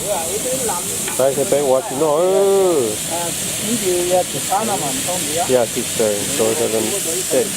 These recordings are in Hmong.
Saib seb peb ua tsis noj. Yeah, sister, so it doesn't stick.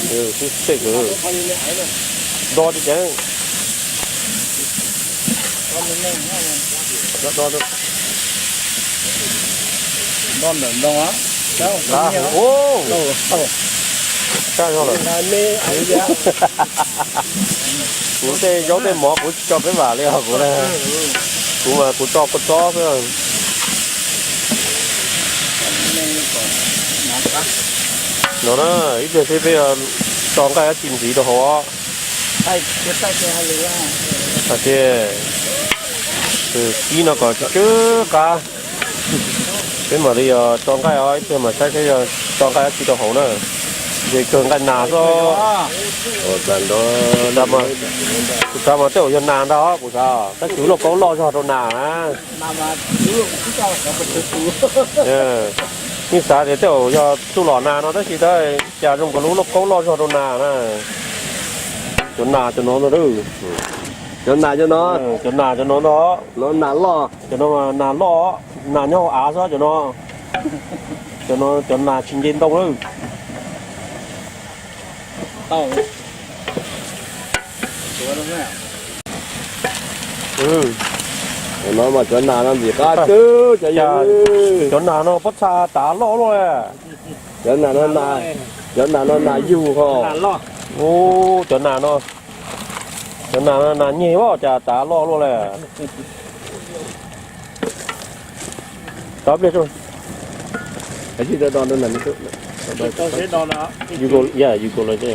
Twb stick. Do tsis ceev. Sab zog lawm. Kuv tej zaub tej mov kuv tsis tso peb vam li os kuv na. Kuv mas kuv tso kua txob xwb. No na, ib pliag seb peb tso nqaij dab tsi ntxiv rau hauv os. Hais tias, kib no kom tsw tsw qab. Peb mam li yog tso nqaij os, ib pliag mam saib seb yog tso nqaij dab tsi rau hauv na. Ces kawg nqaij nas xwb. Kuv xav mas tej zaum yog nas ntag os, kuv xav tab sis lub lauj kaub loj zog rau nas na. Yeej xav tias tej zaum yog txuj lom nas no tab sis tab cas zoo nkaus lub lauj kaub loj zog rau nas na. Cov nas cov no ntag. Cov nas cov no. Cov nas cov no ntag. No nas loj. Cov no nas loj, nas nyob hauv av xwb cov no. Cov no cov nas tsis nce ntoo lawm. Cov no mas cov nas no ntxim qab xwb. Cov nas no pob txha tav loj luaj. Cov nas no nas yug ho. Cov nas no, cov nas no nas nyeg os, cas tav loj luaj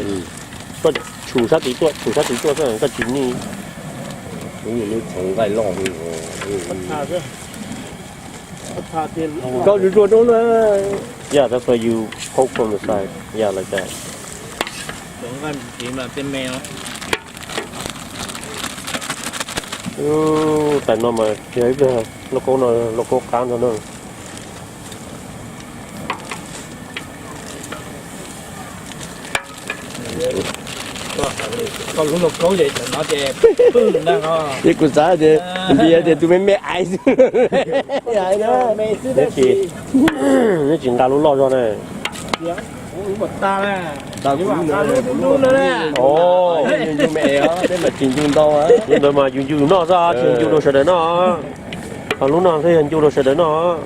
li. Koj tshum sab tid tuaj, tshum sab tid tuaj xwb koj tsis nij. Nws txhoov nqaij loj. Koj zuj zuag rau na. Yeah, that's why you poke from the side. Yeah, like that. Tais no mas yog ib pliag lauj kaub no lauj kaub qab ntag na. Koj lub lauj kaub ces no ces pwj ntag no. Ces kuv xav tias ntiav tias tus me me aiv xwb. Neb tsis nqa lub loj zog na. Lub ntawd mas yus ncu noj xwb, tsis yog ncu rau sawv daws noj. Ho lub no thiaj yog ncu rau sawv daws noj.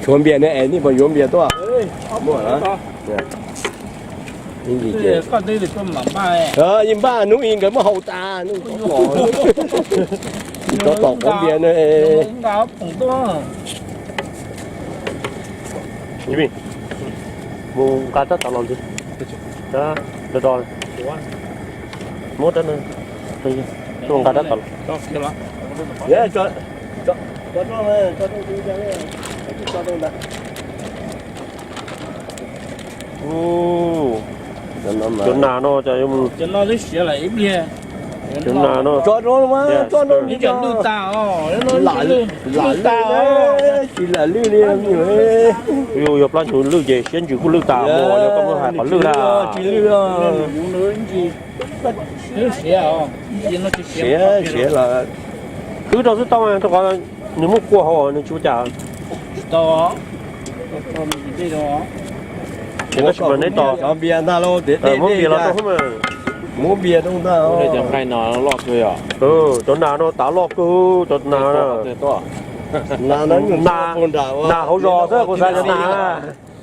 Tshuav npias ne, es nej puas yuav npias tuaj? Yeej npaj hnub ib nkawd muab haus tas, rov tom quav npias na. Mus nqa rab taus los ntxiv. Do do, muab rab, nqa rab taus los. Cov nas no, cov nas no, tsis lam lwj li. Yus yog plab ntsuj lwj ces siab ntsws kuj lwj tas mus, yog koj muab hais qhov lwj na. Siav, siav los khwb rau xwb tau, rau qhov nws muab kua hauv nws tsis ua cas. Ces tab sis mas neb tos, muab npias los rau xwb mas. Muab npias rau ntag. Cov nas no tav loj kawg, cov nas, nas hauv zos xwb kuv xav cov nas.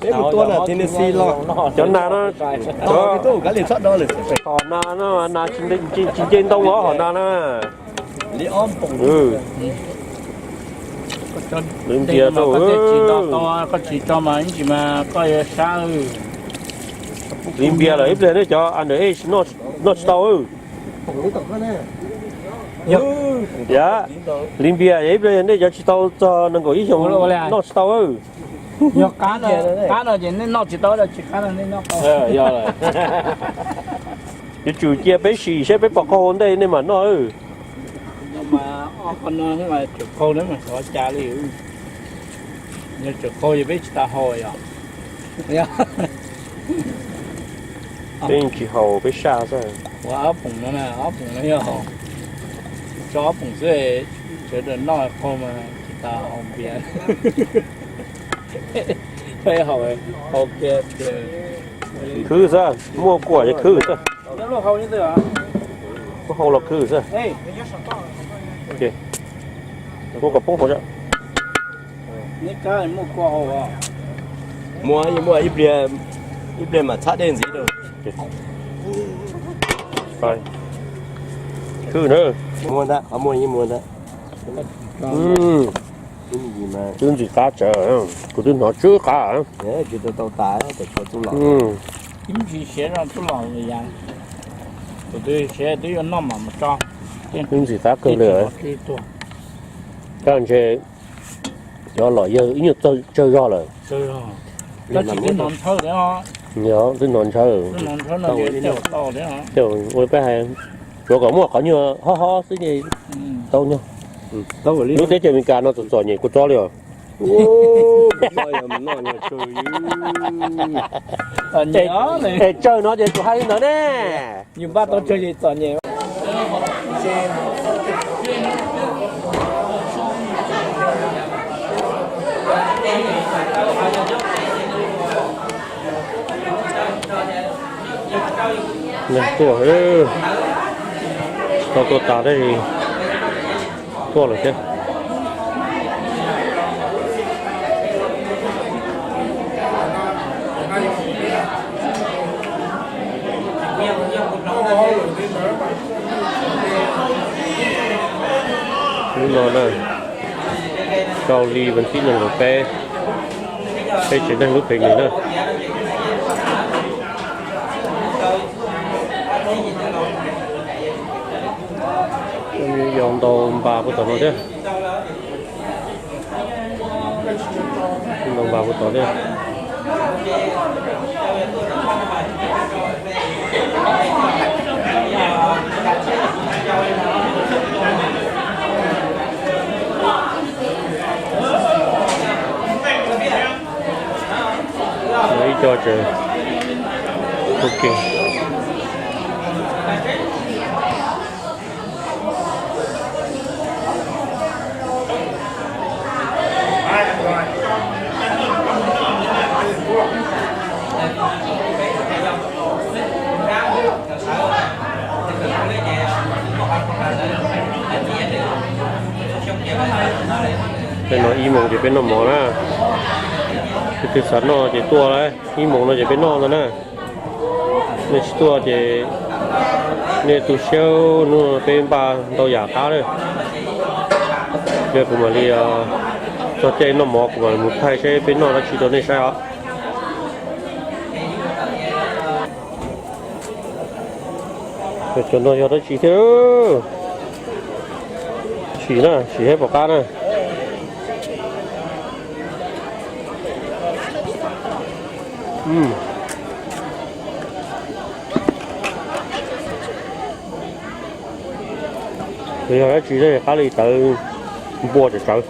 Cov nas no, hom nas no nas tsis nce ntoo os, hom nas na. Li npias rau, koj tsis tso mas ib ntsis mas koj yuav sab. Li npias lawm ib pliag nej cov under age noj tsis tau. Yog li npias ib pliag nej cov tsis tau txog nees nkaum ib xyoos noj tsis tau. Yog qab no ces nej noj tsis tau, tsis qab no nej noj tau. Yuav tsum cia peb sim seb peb pom qaug ua ntej nej mam noj. Tseem qaug, tseem qaug ces peb tsis tas haus yom. Peb tsis haus peb saj xwb. Ua ob poom no na, ob poom no yog tso ob poom xwb, sawv daws noj qaug mas tsis tas haus npias. Haus, haus kiag. Khwv xwb, muaj kuaj ces khwv xwb. Muab hau los khwv xwb. Kuaj kom poob hauv. Muaj, muaj ib pliag, ib pliag mam txhab dej ntxiv rau. Khwv na. Muaj ntag, qhov muaj yeej muaj ntag. Twb ntxim qab tsawv, kuv twb hnov tsw qab. Ib ntsis siav zoo tub los ya, tus twg siav twb yuav noj mam mus tso. Twb ntxim qab kawg li. Kab ntshe cov los yawg ib nyuag tsawg zog lawm. Yog, twb hnov ntshaw. Ua peb hais, tsuav kom muaj qhov nyuag hob hob xwb ces tau nyog. Lub teb chaws Amelikas no txom txom nyem kua txob li os. Es tsawg no ces kuv hais li ntawd ne. Neeg tuaj, tsis tau tuaj tas thiab, tuaj lawm thiab. Hnub no na, rau li vas thib nees nkaum peb, peb tsev neeg lub pem nws na. Yog ntau npas puag tom no thiab. Ntau npas puag tom thiab. Ib co tseem ua ke. Peb no ib moos ces peb noj mov na. Tus twg xav noj ces tuaj lauj, ib moos no ces peb noj ntag na. Nej tsis tuaj ces nej tu siab, hnub no peb npaj ntau yam qab lawm. Yog kuv mam li txog caij noj mov kuv mam mus thaij saib peb noj dab tsi rau nej saib os. Cov no yog dab tsi thiab? Sim na, sim saib puas qab na. Yog dab tsi thiab, qab li tawv npua tsawv tsawv.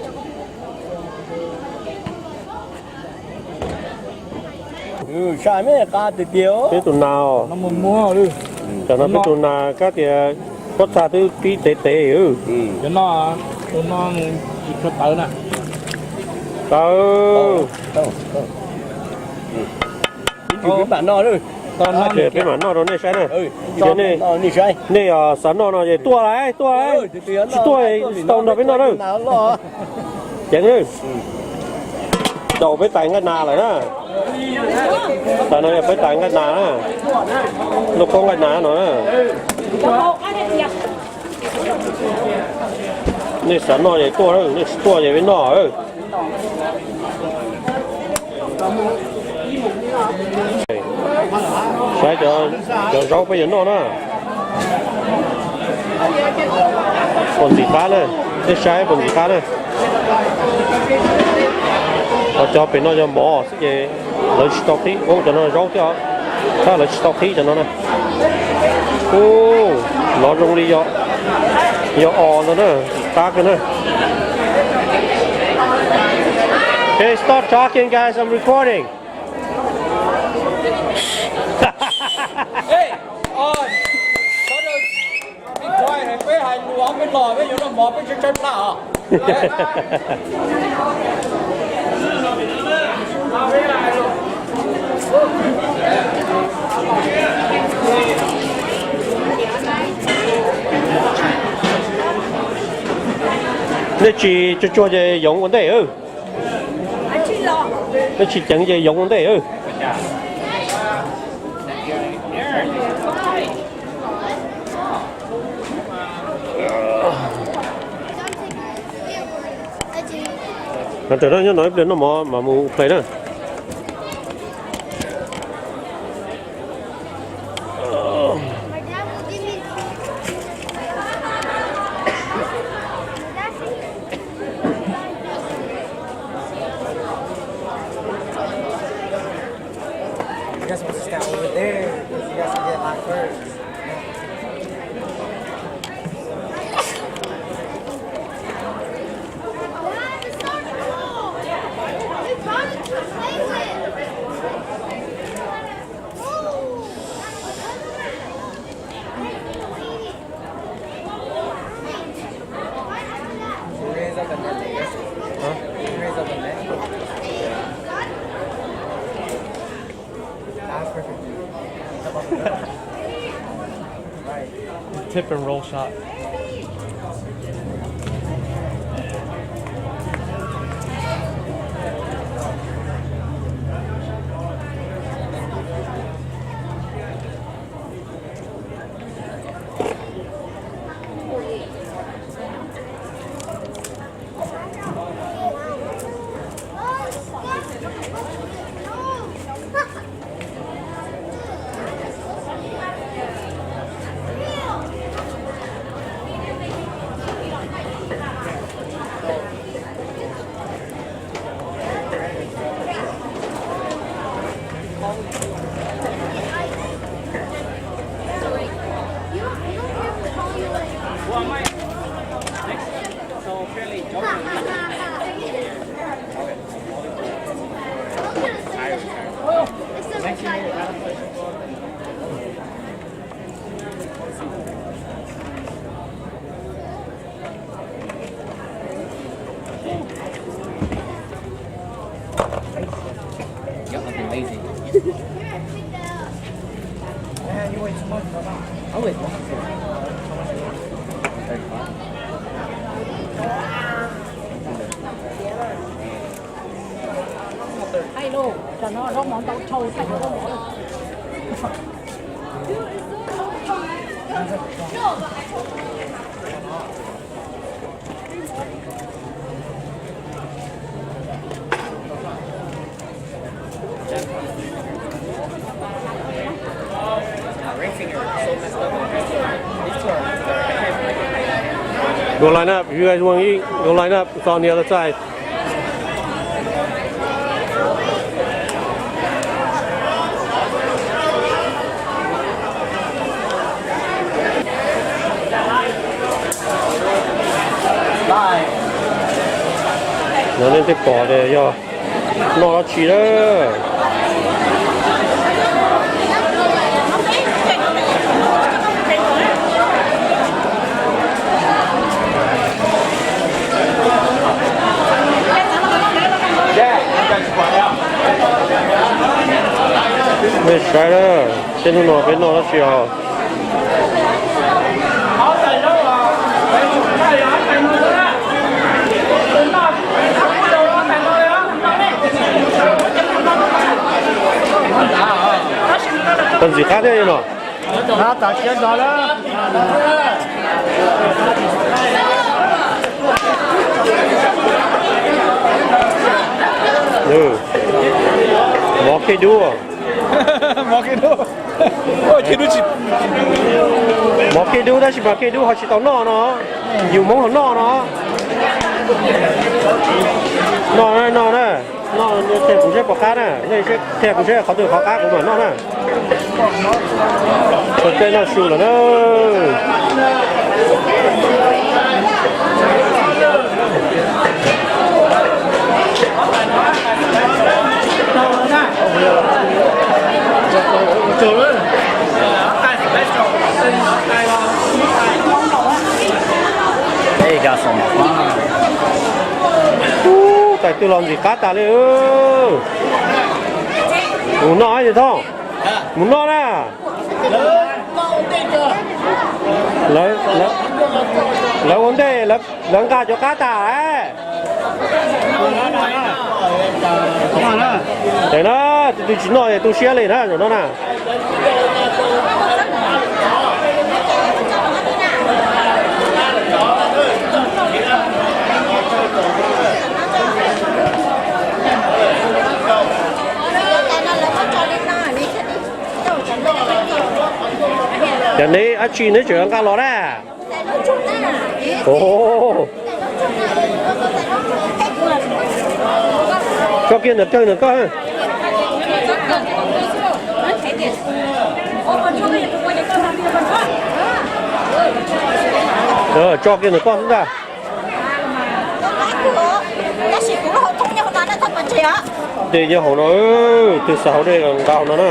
Peb tus nas os. Tam no peb tus nas kab tias pob txha twb pib tev tev. Tawv. Peb mam noj rau nej saib na. Nej xav noj no ces tuaj lauj, tuaj lauj. Tsis tuaj tsis tau nrog peb noj na. Ceev, daus peb tais nqaij nas lawm na. Tam no yog peb tais nqaij nas na. Lub koob nqaij nas no na. Nej xav noj ces tuaj, nej tsis tuaj ces peb noj. Saib cov zaub peb yuav noj na. Puas ntxim qab na, nej saib puas ntxim qab na. Ho cov pem no yog mov xwb ces lawv tsis tau qhib, cov no zaub thiab os, tab lawv tsis tau qhib cov no na. Ub, lov zoo li yog os ntag na, ntxim qab kawg na. Hey, stop talking, guys. I'm recording. Ej, sawv daws, ib qho peb hais lus peb los peb yuav noj mov peb tsis tshaib plab os. Nej tsis tsuag tsuag ces yoov ua ntej. Nej tsis ceev ces yoov ua ntej. Nyob no ib pliag noj mov mas mus play na. You guys supposed to stand over there because you guys can get mine first. Raise up the net, I guess. Huh? Raise up the net. That's perfect. Tip and roll shot. Y'all fucking lazy. Man, you weigh too much, bro. I weigh one thirty-five. Thirty-five. Hay lô, tam no zaub mov ntau dhau, thaj yuav zaub mov lawm. Go line up. If you guys want to eat, go line up. It's on the other side. No nej thiaj pom tias yog noj dab tsi na. Nej saib na, tej hnub no peb noj dab tsi os? Koj ntxim qab thiab no. Mov kej dub. Mov kej dub tab sis mas kej dub ho tsis tau noj no. Yus Hmoob ho noj no. Noj na, noj na. Noj, qhia kuv seb puas qab na. Nej qhia kuv seb qhov twg qhov qab kuv mam noj na. Txog caij noj su lawm na. Tais twg los ntxim qab tas li. Mus noj ces Thoj, mus noj na. Lawv ua ntej, lawv nqa cov qab tas. Ces na, tus twg tsis noj es tu siab li na zaum no na. Cov neb dab tsi neb tseem nqa los na? Tso kiag ntawm kawg ntawm koj. Tso kiag ntawm koj xwb ntag. Dej nyob hauv no, twg xav haus dej nqa hauv no na.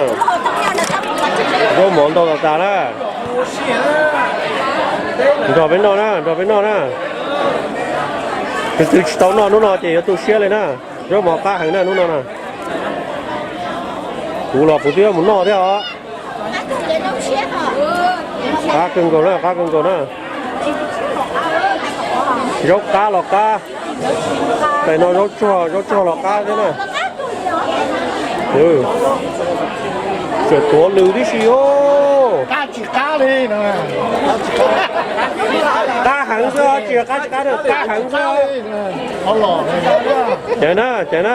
Zaub mov ntau tas tas na. Nrog peb noj na, nrog peb noj na. Tus twg tsis tau noj hnub no ces yuav tu siab li na. Zaub mov qab heev na hnub no na. Kuv los kuv twb yuav mus noj thiab os. Qab kawg nkaus na, qab kawg nkaus na. Zaub qab los qab. Tais no zaub tsuag, zaub tsuag los qab thiab na. Tseem tuav lws tib si os. Qab heev xwb, tsis qab tsis qab, qab heev xwb. Ces na, ces na,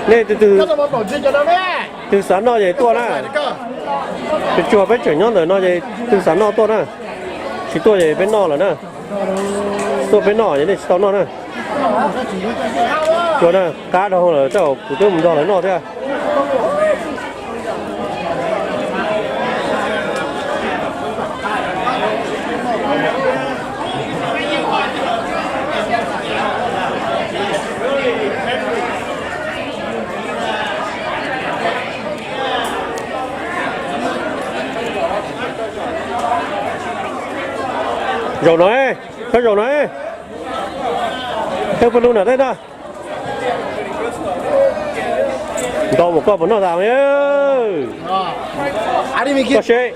nej tus twg, twg xav noj ces tuaj na. Peb tsuag peb tseem nyob ntawm no ces twg xav noj tuaj na. Tsis tuaj ces peb noj lawm na. Tuaj peb noj ces nej tsis tau noj na. Tsuag na, qab dhau lawm, tej zaum kuv twb mus nrog lawv noj thiab. Zaum no, koj zaum no, koj pw lub nram teb no. Ntau mus koj puas noj tas? Koj seb,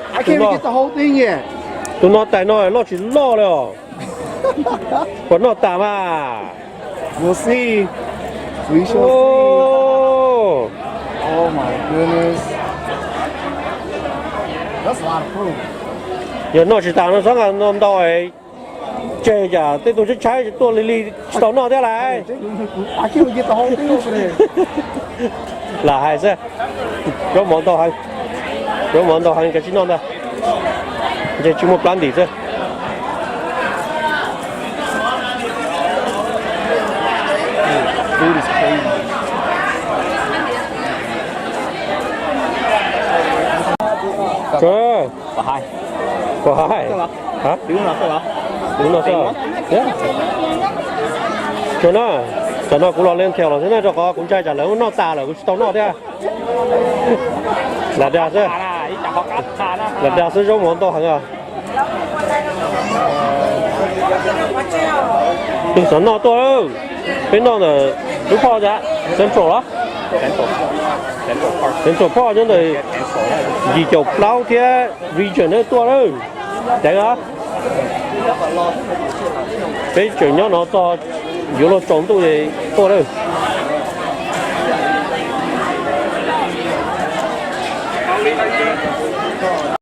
tus no tais no loj tsis loj li os. Puas noj tas mas? Yog noj tsis tas no txhob nqa ntau, tseg cas tej tug tshaib tshaib tuaj lig lig tsis tau noj thiab lauj. Lam hais xwb, zaub mov ntau heev, zaub mov ntau heev, kav tsij noj ntag. Ntshe tsis muaj plab ntim xwb. Tsuag na, tam no kuv los leej thiaus los xwb na, rau qhov kuv ntshai tsam lawv noj tas lawm kuv tsis tau noj thiab. Lam dag xwb, lam dag xwb, zaub mov ntau heev os. Tus xav noj tuaj, peb noj ntawm lub phoj Central los, Central Park nyob ntawm yim caum plaub thiab Regent na tuaj lawm. Ceev os. Peb tseem nyob no txog yuav luag tsaus ntuj es tuaj lawm.